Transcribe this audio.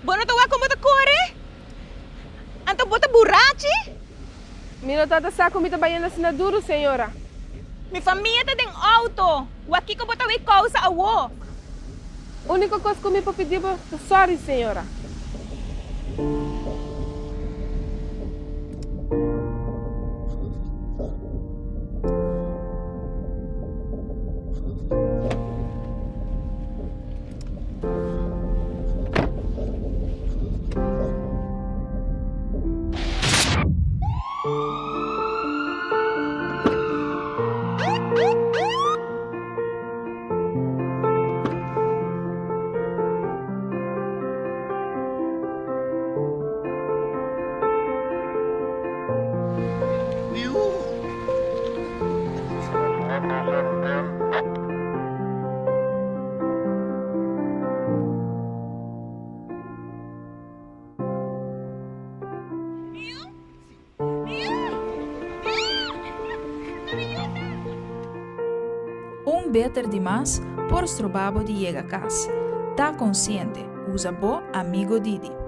Bo no ta wak kon bo ta kore? Anto bo ta burachi? Mi no tabata sa ku mi ta bayendo asina duru, señora. Mi famia ta den outo. Wak kiko bo ta wei kousa awo? Úniko kos ku mi por pidi bo ta sòri, señora. Un beter di mas por stroba bo di yega cas. Ta consciente, usa bo amigo Didi.